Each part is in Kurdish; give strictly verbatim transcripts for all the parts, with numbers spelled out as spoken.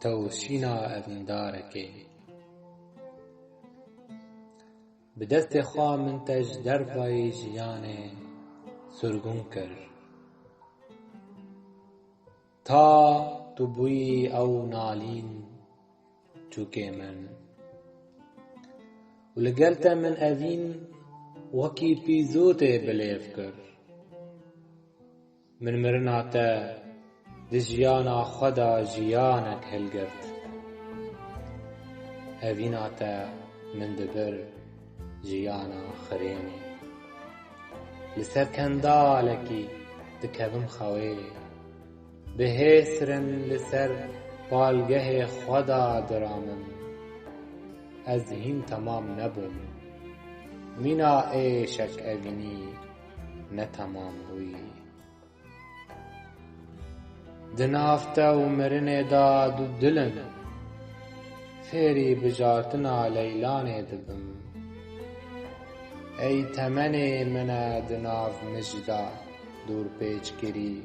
Tewşîna evîndarekê. Bi destê xwe min te ji dervayî jiyanê sirgûn kir. Ta tu bûyî ew nalîn çûkê min. Û li gel te min evîn wekî pîzotê bi lêv kir. Min mirina te di jiyana xwe de jiyanek hilgirt. Evîna te min dibir jiyana xirênê. Li ser kendalekî dikevim xewê. Bi hêsrin li ser palgehê xwe de diramim. Ez hîn temam nebûm. Mîna êşek evînî ne temam bûyî. Di nav te û mirinê de du dil in. Fêrî bijartina leylanê dibim. Ey temenê min e di nav mij de dûrpêçkirî.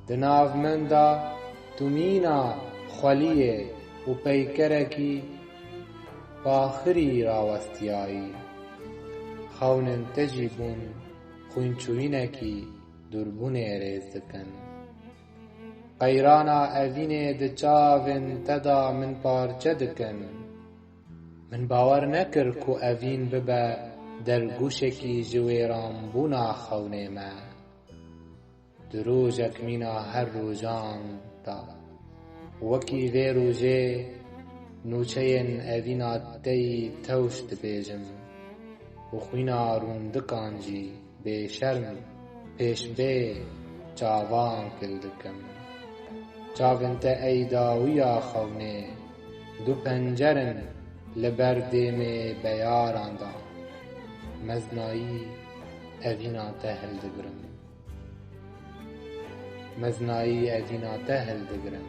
Di nav min de tu mîna xweliyê û peykerekî paxirî rawestiyayî. Xewnên te jî bûn xwînçûyînekî dûrbûnê rêz dikin. Qeyrana evînê di çavên te de min parçe dikin. Min bawer nekir ku evîn bibe dergûşekî ji wêranbûna xewnê me. Di rojek mîna her rojan de, wekî vê rojê nûçeyên evîna te yî tewş dibêjim û xwîna rûndikan jî bêşerm pêşbê çavan kil dikim. Çavên te ey dawiya xewnê du pencer in li ber dêmê beyaran de. Meznayî evîna te hildigirim. Meznayî evîna te hildigirim.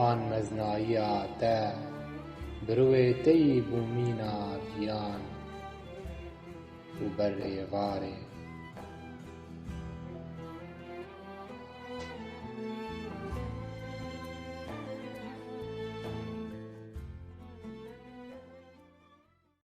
An meznayiya te, birûê te yî bû mîna jiyan û ber êvarê